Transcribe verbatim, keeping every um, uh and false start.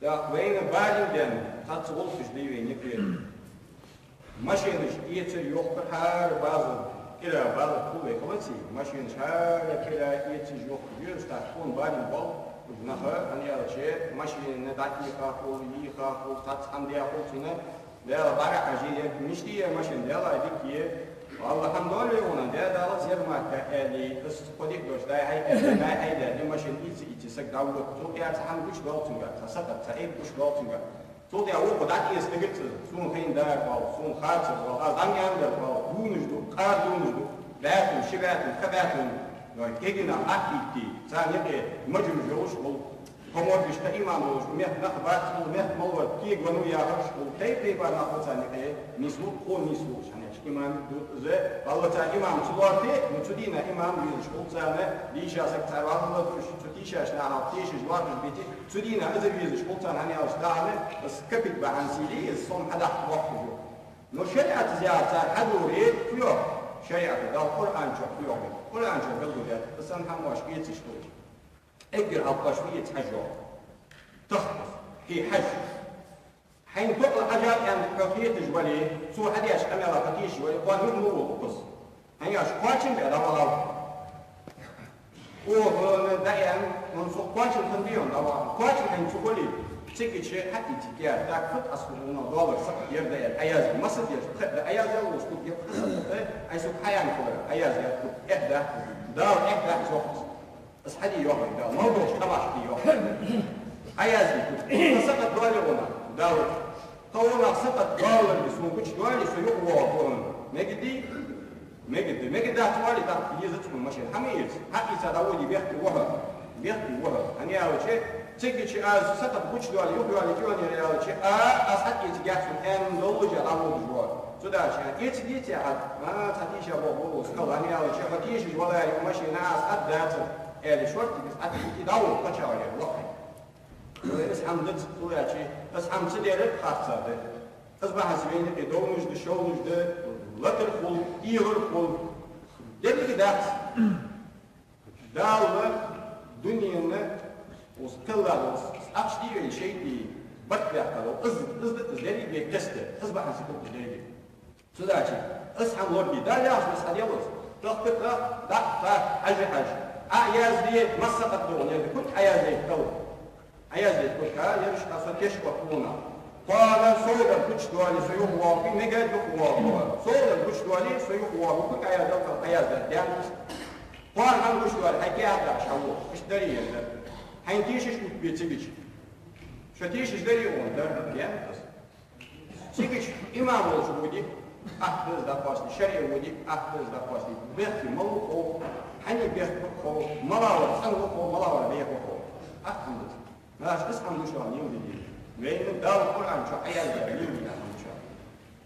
ТӀаккха вайна барин ден, цхьацца гӀулакхаш дий вайна юкъе. Машенаш эцар йохкар хӀара базар, кира базар хул вай хилаций, машенаш хӀара кира эцаш йохкаш ю, тӀаккха тхона барин бол, уж наха, хӀана аьлча, машена дӀатеха хул, йийха хул, цхьацца хӀама даь хул цунна, Дала бӀарахьажа, е мишта я машен, Дала дика е. Аллахьан дола вай вуна, Дала Дала зерматка аьле, ас кхо-диъ дош дай хьай аьле, дай хьай аьле, машен ийца-ийца саг дӀавода. Цул тӀехьа цхьа хӀама гучадоал цунга, цхьа сакъат, цхьа эгӀа гучадоал цунга. Цул тӀехьа вокхо дӀатӀаэца дагар цунна, сона хайна дар вал, сона харцар вал, аз дӀа ма аьннадар вал, дувнаш ду, кхар дувнаш ду, баьтун, ши баьтун, пхи баьтун, кегий нах Ӏохайта, царна юкъе мажлис йолаш хул. Тхо моргаш тха имам волаш, мехка нах бац хул, мехка мел вар кега венна ва яхараш хул, тайп-тайпара нах ва царна юкъе, нийслу, тхона нийслу, хӀана аьлча имам ду из, валлахӀи, цар имам ца лоархӀе, ну, цу дийнахьа имам везаш хул царна, дийша саг цар валлалца, уж цу тийшача наха тешаш лоархӀаш беце, цу дийнахьа из везаш хул царна, хӀана аьлча тахан из капит бахьан сели, из сом хьадаккха бохкаш ю. Но шариӀатаца яхар цар хьадоре фу йоах, шариӀата Дала Къуръан чу фу йоах, Къуръан чу белгалдаьд, из санна хӀамаш эцаш хул. Эггара хьалха оаш виъ ца хьажа йоах. Тахкас, хий хьажа. Хьайна токъал хьажа аьнна хьо кхеташ вале, цо хьадаьча къамаьла хьо тешаш вале, кхоана юха ма вола укхаза. ХӀана аьлча кхоачам бе дӀавахав. Оаха дӀааьнна, хьона со кхоачам хинна дий хьона дӀавахав. Кхоачам хьайна ца хуле, цига чу хьаийца кер, тӀаккха фуд аз хьона доллар сакъат ер да аьнна, Ӏоязде, масса деш, пхи да Ӏоязде, луш куп ер пхи сакъат, ай сук хьаян хулар, Ӏоязде куп, эхь да, Дала эхь да, йоах из. Аз хьаде йоах вайга Дала, мел долча къамашка де йоах. Ӏоязде куп. Тха сакъат доале вона, Дала. Тха вона сакъат доаллалга сона гучадоале, со юхавоагӀаргва хьона. Мегаргдий? Мегаргда. Мегаргдац оале, тӀаккха езац хьона машен. Хьа ма эца. Хьаийца дӀаводе бехке ва хьо. Бехке ва хьо. ХӀана аьлча, цига чу аз сакъат гучадоале, юхайоале, кӀиёнера аьлча, а, аз хьаийца гехсун аьнна доллаш а дӀаводаш ва. Цудухьа эца деций хьа? А, цхьа тийша боху болу скал, хӀана аьлча, хьо тешаш валаре машена аз хьаддацар, аьле, шортта из хьатӀаийца дӀавода кхача валера лакхе. Вай из хӀама дац, цул аьлча, из хӀама ца дер харцдар да. Из бахьанца вайна юкъе довнаш да, шовнаш да, латар хул, ийгӀар хул. Деррига дац. Дала дунен, из кхелла долу ахча дийвелла шайтӀий барт баьккха долу. Из, из да, из деррига вай кхестар. Из бахьанца кху из деррига. Цудухьа, из хӀама лорди, Дала яхаш, из хьаделлалц. Тахка тах, дакъа тах, хьажа хьажа. Ӏоязде, масса къа догӀу, нерда куьг Ӏоязде кхел. Ӏоязде куьг, а, ераш а со теш вахуна. Кхоана сов дар гучадоале, со юхавоагӀа, мегаргда юхавоагӀа. Сов дар гучадоале, со юхавоагӀа, куьг Ӏоязде, Ӏоязде, даьнна. Кхоана хӀама гучадоале, хьай кехат дахьаш хьавоагӀа, иштта дарий ер дар. Хьайна тешаш хӀуттабе цига чу. Шо тешаш дарий хьуна дар, даьнна. Цига чу имам волча воде, ахь деза дӀакхоссале, шарӀе воде, ахь деза дӀакхоссале, бехке мала ву хов, хьанна бехке ву хов, мала вар цӀена ву хов, мала вар беха ву хов. Ахь хӀама дац. Нагахь из хӀама гуш ван йилдиге. Вайна Дала Къуръан чу Ӏояздаь йилдиге.